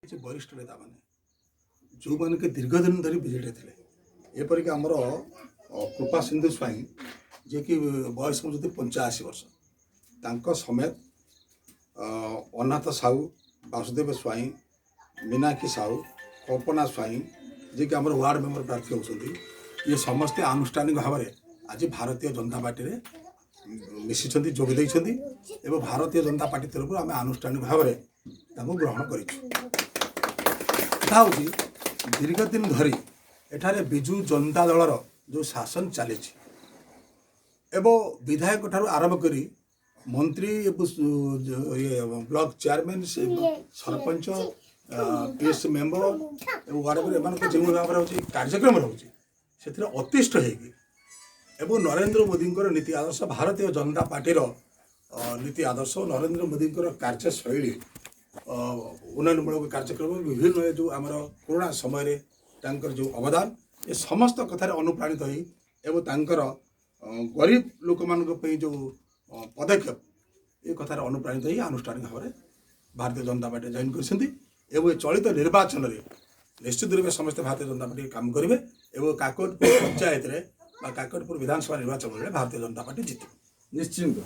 କିଛି ବରିଷ୍ଠ ନେତାମାନେ, ଯେଉଁମାନେ କି ଦୀର୍ଘ ଦିନ ଧରି ବିଜେଡ଼ିରେ ଥିଲେ, ଏପରିକି ଆମର କୃପା ସିନ୍ଧୁ ସ୍ୱାଇଁ, ଯିଏକି ବୟସ ହେଉଛନ୍ତି 85 ବର୍ଷ, ତାଙ୍କ ସମେତ ଅନାଥ ସାହୁ, ବାସୁଦେବ ସ୍ୱାଇଁ, ମୀନାକ୍ଷୀ ସାହୁ, କଳ୍ପନା ସ୍ୱାଇଁ, ଯିଏକି ଆମର ୱାର୍ଡ଼ ମେମ୍ବର ପ୍ରାର୍ଥୀ ହେଉଛନ୍ତି, ଇଏ ସମସ୍ତେ ଆନୁଷ୍ଠାନିକ ଭାବରେ ଆଜି ଭାରତୀୟ ଜନତା ପାର୍ଟିରେ ମିଶିଛନ୍ତି, ଯୋଗ ଦେଇଛନ୍ତି ଏବଂ ଭାରତୀୟ ଜନତା ପାର୍ଟି ତରଫରୁ ଆମେ ଆନୁଷ୍ଠାନିକ ଭାବରେ ତାଙ୍କୁ ଗ୍ରହଣ କରିଛୁ। କଥା ହେଉଛି, ଦୀର୍ଘ ଦିନ ଧରି ଏଠାରେ ବିଜୁ ଜନତା ଦଳର ଯେଉଁ ଶାସନ ଚାଲିଛି ଏବଂ ବିଧାୟକ ଠାରୁ ଆରମ୍ଭ କରି ମନ୍ତ୍ରୀ ଏବଂ ଇଏ block chairman, sarpanch, PS member ଏବଂ ୱାର୍ଡ଼ ମେମ୍ବର, ଏମାନଙ୍କ ଯେଉଁ ଭାବରେ ହେଉଛି କାର୍ଯ୍ୟକ୍ରମ ରହୁଛି, ସେଥିରେ ଅତିଷ୍ଠ ହେଇକି ଏବଂ ନରେନ୍ଦ୍ର ମୋଦିଙ୍କର ନୀତି ଆଦର୍ଶ, ଭାରତୀୟ ଜନତା ପାର୍ଟିର ନୀତି ଆଦର୍ଶ, ନରେନ୍ଦ୍ର ମୋଦିଙ୍କର କାର୍ଯ୍ୟଶୈଳୀ, ଉନ୍ନୟନମୂଳକ କାର୍ଯ୍ୟକ୍ରମ, ବିଭିନ୍ନ ଏ ଯେଉଁ ଆମର କରୋନା ସମୟରେ ତାଙ୍କର ଯେଉଁ ଅବଦାନ, ଏ ସମସ୍ତ କଥାରେ ଅନୁପ୍ରାଣିତ ହୋଇ ଏବଂ ତାଙ୍କର ଗରିବ ଲୋକମାନଙ୍କ ପାଇଁ ଯେଉଁ ପଦକ୍ଷେପ, ଏ କଥାରେ ଅନୁପ୍ରାଣିତ ହୋଇ ଆନୁଷ୍ଠାନିକ ଭାବରେ ଭାରତୀୟ ଜନତା ପାର୍ଟି ଜଏନ୍ କରିଛନ୍ତି। ଏବଂ ଏ ଚଳିତ ନିର୍ବାଚନରେ ନିଶ୍ଚିତ ରୂପେ ସମସ୍ତେ ଭାରତୀୟ ଜନତା ପାର୍ଟି କାମ କରିବେ ଏବଂ କାକଟପୁର ପଞ୍ଚାୟତରେ ବା କାକଟପୁର ବିଧାନସଭା ନିର୍ବାଚନରେ ଭାରତୀୟ ଜନତା ପାର୍ଟି ଜିତିବ। ନିଶ୍ଚିନ୍ତ।